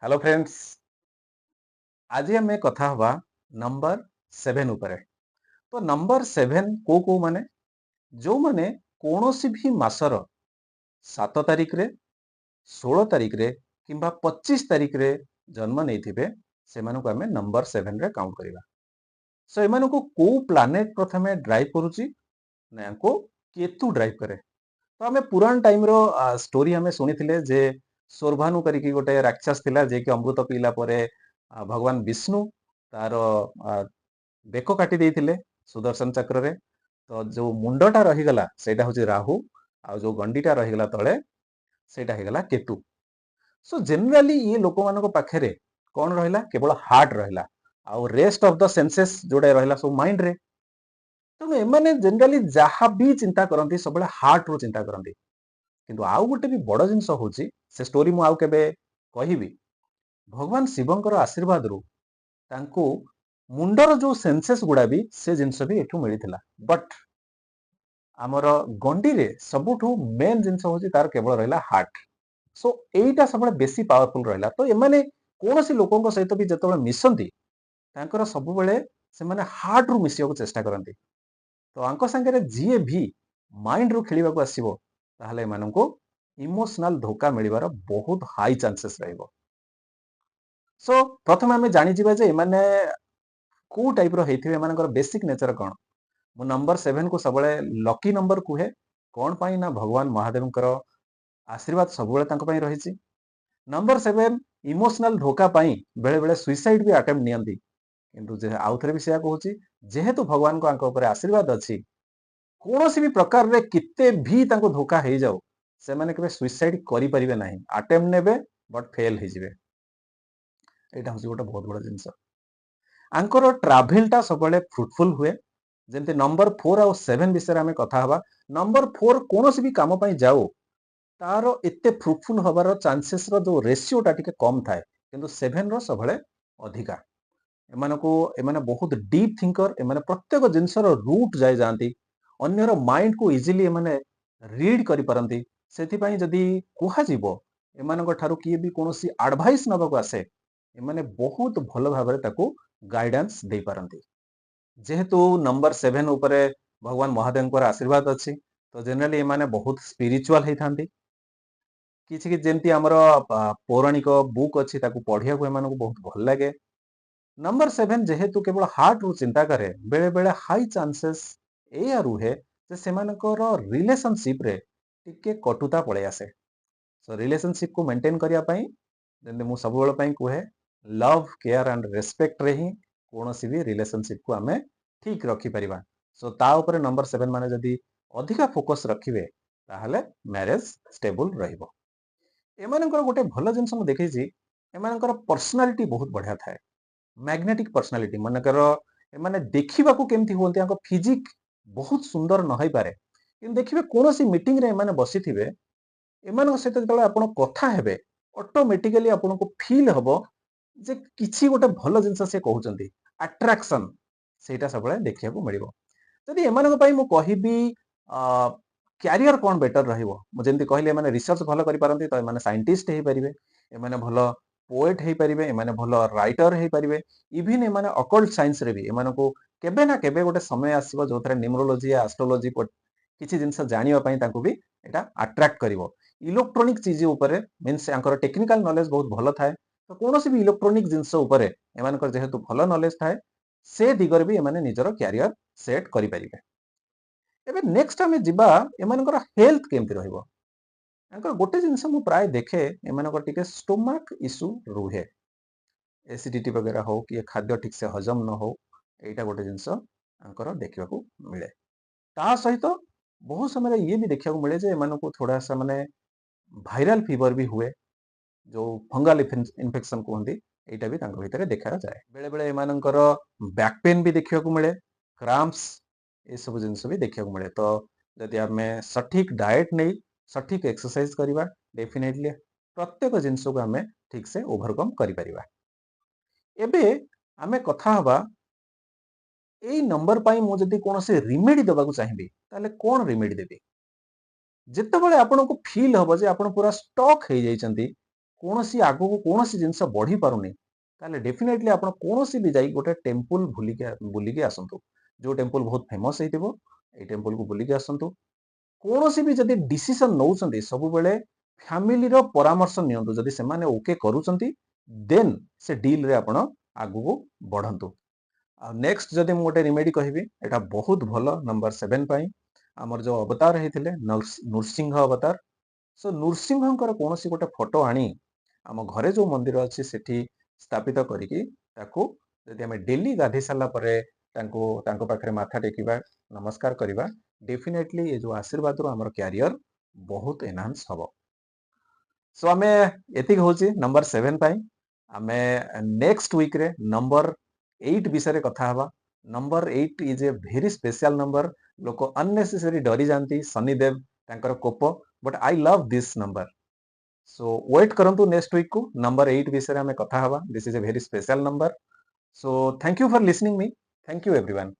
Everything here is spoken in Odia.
ହ୍ୟାଲୋ ଫ୍ରେଣ୍ଡସ୍, ଆଜି ଆମେ କଥା ହବା ନମ୍ବର 7 ଉପରେ। ତ ନମ୍ବର 7 କୋଉ କୋଉ ମାନେ, ଯୋଉମାନେ କୌଣସି ବି ମାସର 7 ତାରିଖରେ, 16 ତାରିଖରେ କିମ୍ବା 25 ତାରିଖରେ ଜନ୍ମ ନେଇଥିବେ, ସେମାନଙ୍କୁ ଆମେ ନମ୍ବର 7ରେ କାଉଣ୍ଟ କରିବା। ସୋ ଏମାନଙ୍କୁ କୋଉ ପ୍ଲାନେଟ ପ୍ରଥମେ ଡ୍ରାଇଭ୍ କରୁଛି ନା ୟାଙ୍କୁ କେତୁ ଡ୍ରାଇଭ୍ କରେ। ତ ଆମେ ପୁରାଣ ଟାଇମର ଷ୍ଟୋରି ଆମେ ଶୁଣିଥିଲେ ଯେ ସ୍ୱରଭାନୁ କରିକି ଗୋଟେ ରାକ୍ଷସ ଥିଲା, ଯିଏକି ଅମୃତ ପିଇଲା ପରେ ଭଗବାନ ବିଷ୍ଣୁ ତାର ବେକ କାଟି ଦେଇଥିଲେ ସୁଦର୍ଶନ ଚକ୍ରରେ। ତ ଯୋଉ ମୁଣ୍ଡଟା ରହିଗଲା ସେଇଟା ହଉଛି ରାହୁ, ଆଉ ଯୋଉ ଗଣ୍ଡିଟା ରହିଗଲା ତଳେ ସେଇଟା ହେଇଗଲା କେତୁ। ସୋ ଜେନେରାଲି ଇଏ ଲୋକମାନଙ୍କ ପାଖରେ କଣ ରହିଲା, କେବଳ ହାର୍ଟ ରହିଲା, ଆଉ ରେଷ୍ଟ ଅଫ the senses ଯୋଉଟା ରହିଲା ସବୁ ମାଇଣ୍ଡରେ। ତେଣୁ ଏମାନେ ଜେନେରାଲି ଯାହା ବି ଚିନ୍ତା କରନ୍ତି ସବୁବେଳେ ହାର୍ଟରୁ ଚିନ୍ତା କରନ୍ତି। କିନ୍ତୁ ଆଉ ଗୋଟେ ବି ବଡ ଜିନିଷ ହଉଛି, ସେ ଷ୍ଟୋରି ମୁଁ ଆଉ କେବେ କହିବି, ଭଗବାନ ଶିବଙ୍କର ଆଶୀର୍ବାଦରୁ ତାଙ୍କୁ ମୁଣ୍ଡର ଯୋଉ ସେନ୍ସେସ୍ ଗୁଡା ବି ସେ ଜିନିଷ ବି ଏଠୁ ମିଳିଥିଲା। ବଟ୍ ଆମର ଗଣ୍ଡିରେ ସବୁଠୁ ମେନ୍ ଜିନିଷ ହଉଛି ତାର କେବଳ ରହିଲା ହାର୍ଟ। ସୋ ଏଇଟା ସବୁବେଳେ ବେଶୀ ପାୱାରଫୁଲ ରହିଲା। ତ ଏମାନେ କୌଣସି ଲୋକଙ୍କ ସହିତ ବି ଯେତେବେଳେ ମିଶନ୍ତି, ତାଙ୍କର ସବୁବେଳେ ସେମାନେ ହାର୍ଟରୁ ମିଶିବାକୁ ଚେଷ୍ଟା କରନ୍ତି। ତ ୟାଙ୍କ ସାଙ୍ଗରେ ଯିଏ ବି ମାଇଣ୍ଡରୁ ଖେଳିବାକୁ ଆସିବ, ତାହେଲେ ଏମାନଙ୍କୁ ଇମୋସନାଲ ଧୋକା ମିଳିବାର ବହୁତ ହାଇ ଚାନ୍ସେସ୍ ରହିବ। ସୋ ପ୍ରଥମେ ଆମେ ଜାଣିଯିବା ଯେ ଏମାନେ କୋଉ ଟାଇପର ହେଇଥିବେ, ଏମାନଙ୍କର ବେସିକ ନେଚର କଣ। ମୁଁ ନମ୍ବର 7କୁ ସବୁବେଳେ ଲକି ନମ୍ବର କୁହେ। କଣ ପାଇଁ ନା ଭଗବାନ ମହାଦେବଙ୍କର ଆଶୀର୍ବାଦ ସବୁବେଳେ ତାଙ୍କ ପାଇଁ ରହିଛି। ନମ୍ବର 7 ଇମୋସନାଲ ଧୋକା ପାଇଁ ବେଳେ ବେଳେ ସୁଇସାଇଡ ବି ଆଟେମ୍ପ୍ଟ ନିଅନ୍ତି। କିନ୍ତୁ ଆଉ ଥରେ ବି ସେୟା କହୁଛି, ଯେହେତୁ ଭଗବାନଙ୍କ ୟାଙ୍କ ଉପରେ ଆଶୀର୍ବାଦ ଅଛି, କୌଣସି ବି ପ୍ରକାରରେ କେତେ ବି ତାଙ୍କୁ ଧୋକା ହେଇଯାଉ, ସେମାନେ କେବେ ସୁଇସାଇଡ କରିପାରିବେ ନାହିଁ। ଆଟେମ୍ପ୍ଟ ନେବେ ବଟ୍ ଫେଲ ହେଇଯିବେ। ଏଇଟା ହଉଛି ଗୋଟେ ବହୁତ ବଡ ଜିନିଷ। ୟାଙ୍କର ଟ୍ରାଭେଲଟା ସବୁବେଳେ ଫ୍ରୁଟଫୁଲ ହୁଏ। ଯେମିତି ନମ୍ବର 4 ଆଉ 7 ବିଷୟରେ ଆମେ କଥା ହବା। ନମ୍ବର 4 କୌଣସି ବି କାମ ପାଇଁ ଯାଉ, ତାର ଏତେ ଫ୍ରୁଟଫୁଲ ହବାର ଚାନ୍ସେସର ଯୋଉ ରେସିଓଟା ଟିକେ କମ ଥାଏ, କିନ୍ତୁ 7ର ସବୁବେଳେ ଅଧିକା। ଏମାନେ ବହୁତ ଡିପ୍ ଥିଙ୍କର। ଏମାନେ ପ୍ରତ୍ୟେକ ଜିନିଷର ରୁଟ୍ ଯାଇ ଯାଆନ୍ତି, ଅନ୍ୟର ମାଇଣ୍ଡକୁ ଇଜିଲି ଏମାନେ ରିଡ୍ କରିପାରନ୍ତି। ସେଥିପାଇଁ ଯଦି କୁହାଯିବ, ଏମାନଙ୍କ ଠାରୁ କିଏ ବି କୌଣସି ଆଡଭାଇସ୍ ନେବାକୁ ଆସେ, ଏମାନେ ବହୁତ ଭଲ ଭାବରେ ତାକୁ ଗାଇଡାନ୍ସ ଦେଇପାରନ୍ତି। ଯେହେତୁ ନମ୍ବର 7 ଉପରେ ଭଗବାନ ମହାଦେବଙ୍କର ଆଶୀର୍ବାଦ ଅଛି, ତ ଜେନେରାଲି ଏମାନେ ବହୁତ ସ୍ପିରିଚୁଆଲ ହେଇଥାନ୍ତି। କିଛି କିଛି ଯେମିତି ଆମର ପୌରାଣିକ ବୁକ୍ ଅଛି, ତାକୁ ପଢିବାକୁ ଏମାନଙ୍କୁ ବହୁତ ଭଲ ଲାଗେ। ନମ୍ବର 7 ଯେହେତୁ କେବଳ ହାର୍ଟରୁ ଚିନ୍ତା କରେ, ବେଳେ ବେଳେ ହାଇ ଚାନ୍ସେସ୍ ଏଇଆ ରୁହେ ଯେ ସେମାନଙ୍କର ରିଲେସନସିପରେ ଟିକେ କଟୁତା ପଳେଇ ଆସେ। ସୋ ରିଲେସନସିପକୁ ମେଣ୍ଟେନ କରିବା ପାଇଁ, ଯେମିତି ମୁଁ ସବୁବେଳେ ପାଇଁ କୁହେ, ଲଭ୍, କେୟାର ଆଣ୍ଡ ରେସ୍ପେକ୍ଟରେ ହିଁ କୌଣସି ବି ରିଲେସନସିପକୁ ଆମେ ଠିକ ରଖିପାରିବା। ସୋ ତା ଉପରେ ନମ୍ବର 7 ମାନେ ଯଦି ଅଧିକା ଫୋକସ ରଖିବେ, ତାହେଲେ ମ୍ୟାରେଜ ଷ୍ଟେବୁଲ ରହିବ। ଏମାନଙ୍କର ଗୋଟେ ଭଲ ଜିନିଷ ମୁଁ ଦେଖିଛି, ଏମାନଙ୍କର ପର୍ସନାଲିଟି ବହୁତ ବଢିଆ ଥାଏ, ମ୍ୟାଗ୍ନେଟିକ ପର୍ସନାଲିଟି। ମନେକର ଏମାନେ ଦେଖିବାକୁ କେମିତି ହୁଅନ୍ତି, ୟାଙ୍କ ଫିଜିକ ବହୁତ ସୁନ୍ଦର ନ ହେଇପାରେ, କିନ୍ତୁ ଦେଖିବେ କୌଣସି ମିଟିଂରେ ଏମାନେ ବସିଥିବେ, ଏମାନଙ୍କ ସହିତ ଯେତେବେଳେ ଆପଣ କଥା ହେବେ, ଅଟୋମେଟିକାଲି ଆପଣଙ୍କୁ ଫିଲ୍ ହବ ଯେ କିଛି ଗୋଟେ ଭଲ ଜିନିଷ ସେ କହୁଛନ୍ତି। ଆଟ୍ରାକ୍ସନ ସେଇଟା ସବୁବେଳେ ଦେଖିବାକୁ ମିଳିବ। ଯଦି ଏମାନଙ୍କ ପାଇଁ ମୁଁ କହିବି କ୍ୟାରିୟର କଣ ବେଟର ରହିବ, ମୁଁ ଯେମିତି କହିଲି ଏମାନେ ରିସର୍ଚ୍ଚ ଭଲ କରିପାରନ୍ତି, ତ ଏମାନେ ସାଇଣ୍ଟିଷ୍ଟ ହେଇପାରିବେ, ଏମାନେ ଭଲ ପୋଏଟ ହେଇପାରିବେ, ଏମାନେ ଭଲ ରାଇଟର ହେଇପାରିବେ। ଇଭିନ୍ ଏମାନେ ଅକଲ୍ଟ ସାଇନ୍ସରେ ବି ଏମାନଙ୍କୁ କେବେ ନା କେବେ ଗୋଟେ ସମୟ ଆସିବ ଯୋଉଥିରେ ନ୍ୟୁମରୋଲୋଜି, ଆଷ୍ଟ୍ରୋଲୋଜି କିଛି ଜିନିଷ ଜାଣିବା ପାଇଁ ତାଙ୍କୁ ବି ଏଇଟା ଆଟ୍ରାକ୍ଟ କରିବ। ଇଲେକ୍ଟ୍ରୋନିକ ଚିଜ ଉପରେ, ମିନ୍ସ ୟାଙ୍କର ଟେକ୍ନିକାଲ ନଲେଜ ବହୁତ ଭଲ ଥାଏ। ତ କୌଣସି ବି ଇଲେକ୍ଟ୍ରୋନିକ ଜିନିଷ ଉପରେ ଏମାନଙ୍କର ଯେହେତୁ ଭଲ ନଲେଜ ଥାଏ, ସେ ଦିଗରେ ବି ଏମାନେ ନିଜର କ୍ୟାରିୟର ସେଟ୍ କରିପାରିବେ। ଏବେ ନେକ୍ସଟ ଆମେ ଯିବା ଏମାନଙ୍କର ହେଲ୍ଥ କେମିତି ରହିବ। ୟାଙ୍କର ଗୋଟେ ଜିନିଷ ମୁଁ ପ୍ରାୟ ଦେଖେ, ଏମାନଙ୍କର ଟିକେ ଷ୍ଟୋମାକ୍ ଇସ୍ୟୁ ରୁହେ, ଏସିଡିଟି ବଗେରା ହଉ କି ଖାଦ୍ୟ ଠିକ ସେ ହଜମ ନ ହଉ, ଏଇଟା ଗୋଟେ ଜିନିଷ ୟାଙ୍କର ଦେଖିବାକୁ ମିଳେ। ତା ସହିତ ବହୁତ ସମୟରେ ଇଏ ବି ଦେଖିବାକୁ ମିଳେ ଯେ ଏମାନଙ୍କୁ ଥୋଡା ସା ମାନେ ଭାଇରାଲ ଫିଭର ବି ହୁଏ, ଯୋଉ ଫଙ୍ଗାଲ ଇନଫେକ୍ସନ କୁହନ୍ତି, ଏଇଟା ବି ତାଙ୍କ ଭିତରେ ଦେଖାଯାଏ। ବେଳେ ବେଳେ ଏମାନଙ୍କର ବ୍ୟାକ୍ ପେନ୍ ବି ଦେଖିବାକୁ ମିଳେ, କ୍ରାମ୍ପସ ଏସବୁ ଜିନିଷ ବି ଦେଖିବାକୁ ମିଳେ। ତ ଯଦି ଆମେ ସଠିକ ଡାଏଟ ନେଇ ସଠିକ ଏକ୍ସରସାଇଜ କରିବା, ଡେଫିନେଟଲି ପ୍ରତ୍ୟେକ ଜିନିଷକୁ ଆମେ ଠିକ ସେ ଓଭରକମ୍ କରିପାରିବା। ଏବେ ଆମେ କଥା ହବା ଏଇ ନମ୍ବର ପାଇଁ ମୁଁ ଯଦି କୌଣସି ରିମେଡି ଦେବାକୁ ଚାହିଁବି, ତାହେଲେ କଣ ରିମେଡି ଦେବି? ଯେତେବେଳେ ଆପଣଙ୍କୁ ଫିଲ୍ ହବ ଯେ ଆପଣ ପୁରା ଷ୍ଟକ୍ ହେଇଯାଇଛନ୍ତି, କୌଣସି ଆଗକୁ କୌଣସି ଜିନିଷ ବଢି ପାରୁନି, ତାହେଲେ ଡେଫିନେଟଲି ଆପଣ କୌଣସି ବି ଯାଇ ଗୋଟେ ଟେମ୍ପୁଲ ବୁଲିକି ଆସନ୍ତୁ। ଯୋଉ ଟେମ୍ପୁଲ ବହୁତ ଫେମସ ହେଇଥିବ, ଏଇ ଟେମ୍ପୁଲକୁ ବୁଲିକି ଆସନ୍ତୁ। କୌଣସି ବି ଯଦି ଡିସିସନ ନଉଛନ୍ତି, ସବୁବେଳେ ଫ୍ୟାମିଲିର ପରାମର୍ଶ ନିଅନ୍ତୁ। ଯଦି ସେମାନେ ଓକେ କରୁଛନ୍ତି, ଦେନ୍ ସେ ଡିଲରେ ଆପଣ ଆଗକୁ ବଢନ୍ତୁ। ଆଉ ନେକ୍ସଟ ଯଦି ମୁଁ ଗୋଟେ ରିମେଡି କହିବି, ଏଇଟା ବହୁତ ଭଲ ନମ୍ବର 7 ପାଇଁ। ଆମର ଯୋଉ ଅବତାର ହେଇଥିଲେ, ନୃସିଂହ ଅବତାର, ସୋ ନୃସିଂହଙ୍କର କୌଣସି ଗୋଟେ ଫଟୋ ଆଣି ଆମ ଘରେ ଯୋଉ ମନ୍ଦିର ଅଛି ସେଠି ସ୍ଥାପିତ କରିକି ତାକୁ ଯଦି ଆମେ ଡେଲି ଗାଧେଇ ସାରିଲା ପରେ ତାଙ୍କୁ ତାଙ୍କ ପାଖରେ ମାଥା ଟେକିବା, ନମସ୍କାର କରିବା, ଡେଫିନେଟଲି ଏ ଯୋଉ ଆଶୀର୍ବାଦରୁ ଆମର କ୍ୟାରିୟର ବହୁତ ଏନହାନ୍ସ ହବ। ସୋ ଆମେ ଏତିକି ହଉଛି ନମ୍ବର 7 ପାଇଁ। ଆମେ ନେକ୍ସଟ ୱିକରେ ନମ୍ବର 8 ବିଷୟରେ କଥା ହବା। Number 8 is a very special number. ଲୋକ ଅନନେସେସରି ଡରି ଯାଆନ୍ତି, ଶନିଦେବ ତାଙ୍କର କୋପ, but I love this number. So wait କରନ୍ତୁ ନେକ୍ସଟ ୱିକକୁ, ନମ୍ବର 8 ବିଷୟରେ ଆମେ କଥା ହବା। This is a very special number. So thank you for listening me. Thank you, everyone.